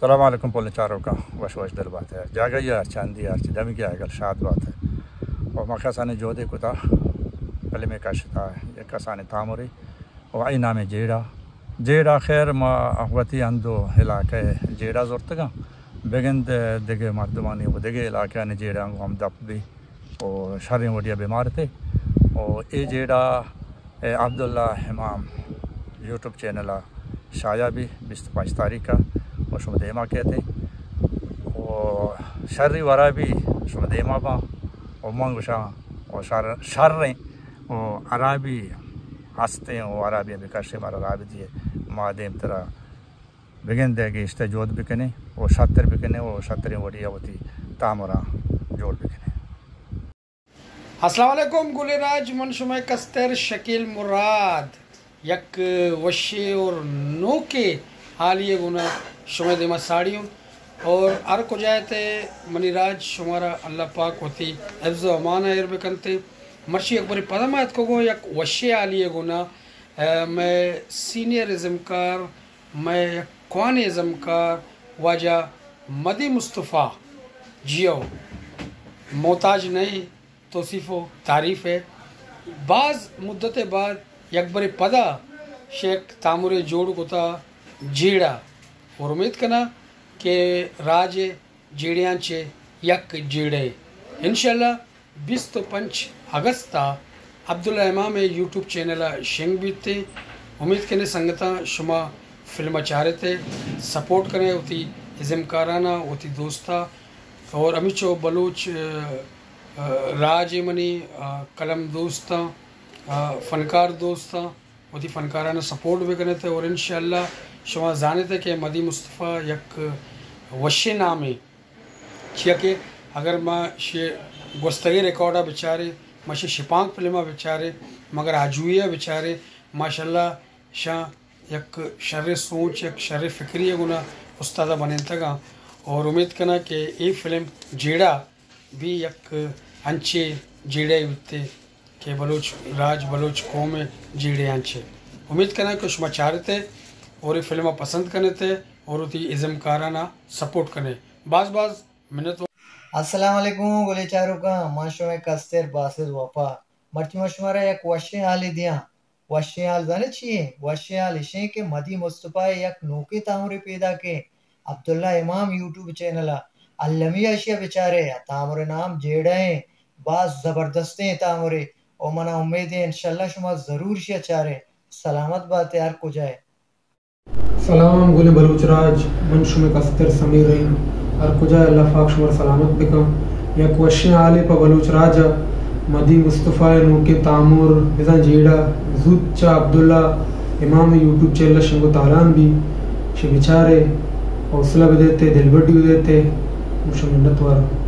سلام علیکم پلیں چاروکاں، وش وش دل بات ئے۔ جاگہ ءَ ہر چندی ہر چی دمگی آگل شاد بات ئے۔ و ما کسانی جہدے کتا، فلمے کشتا، یک کسانی تامرے و آئی نام جیڑہ۔ جیڑہ خیر ما وتی ہندو علاقہ جیڑہ زرتگاں، بگند دگہ مردمانی و دگہ علاقہانی جیڑہ گوں ہم دپ بی و شریں وڑیا بیمارتے۔ و اے جیڑہ اے عبداللہ امام یوٹیوب چینل ءَ شائع بی بیست و پنچ تاریخ ءَ و شما دیما کیت و شری و ہرابی شما دیما باں و من گوشاں و شر، شریں و ہرابی ہستیں و ہرابی بکشے مارا راہ بدیے، ما دیمترا بگندے گیشتر جہد بکنیں و شتر بکنیں و شتریں وڑی ءَ وتی تامراں جوڑ بکنیں۔ السلام علیکم گلیں راج، من شمئے کستر شکیل مراد یک وشے اور نوکے حالی گونا شمئے دیما ساڑی ہوں اور ہر کجا تے منی راج شمارا اللہ پاک وتی حفظ و امان ایر بکنتے۔ مرشی یک بری پدا ما اتکگوں یک وشے حالی گونا، اے، مئے سینئر ازمکار، مئے یک کوانیں ازمکار واجہ مدی مصطفی جیو محتاج نہیں توصیف و تعریف ہے۔ باز مدت بعد یک برے پدا شیک تامرے جوڑ کتا جیڑا اور امید کنا کہ راج جیڑیاں چہ یک جیڑے انشاءاللہ بیست و پنچ اگست ءَ عبداللہ امام ءِ یوٹیوب چینل ءَ شنگ بیت۔ امید کنے سنگتاں شما فلم ءَ چارت ءُ سپورٹ کنے وتی ازمکارانا، وتی دوستا اور ہمیچو بلوچ، ا، ا، راج ءِ منی، ا، قلم دوستاں، ا، فنکار دوستاں وتی فنکارانا سپورٹ بکنت اور انشاءاللہ شما زانت کہ مدی مصطفی یک وشیں نامے۔ چیا کہ اگر ما شے گوستگیں ریکارڈ ءَ بچاریں، ما شے شپانک فلم ءَ بچاریں، مگر آجوئی ءَ بچاریں، ماشاءاللہ شاں یک شریں سوچ، یک شریں فکری ءَ گونا استاد ءَ بنینتگاں اور امید کناں کہ اے فلم جیڑہ بھی یک انچیں جیڑہ بیتے کہ بلوچ راج، بلوچ قوم ءِ جیڑہ انچیں۔ امید کناں کہ شما چارتے اور اے فلم ءَ پسند کنتے اور وتی ازمکارانا سپورٹ کنے۔ باز باز منت وار۔ السلام علیکم گلیں چاروکاں، من شمئے کستر باسط وفا۔ مرچی من شمارا یک وشیں حالے دیاں۔ وشیں حال زانے چی ایں؟ وشیں حال اشیں کہ مدی مصطفی ءِ یک نوکیں تامرے پیداکیں عبداللہ امام یوٹیوب چینل ءَ المی ءَ اشی ءَ بچارے، تامر ءِ نام جیڑہ ایں، باز زبردستیں تامرے، او منا امید ایں انشاءاللہ شما ضرور اشی ءَ چارے۔ سلامت باتے ہر کجا ئے۔ سلام گلیں بلوچ راج، من شمئے کستر سمیر رحیم۔ ہر کجا اللہ پاک شمارا سلامت بکن۔ یک وشیں حالے پہ بلوچ راج ءَ، مدی مصطفی ءِ نوکیں تامر بزاں جیڑہ زوت چہ عبداللہ امام ءِ یوٹیوب چینل ءَ شنگ و تالان بی، شے بچارے، حوصلہ بدیتے، دلبڈی بدیتے، من شمئے منت وار۔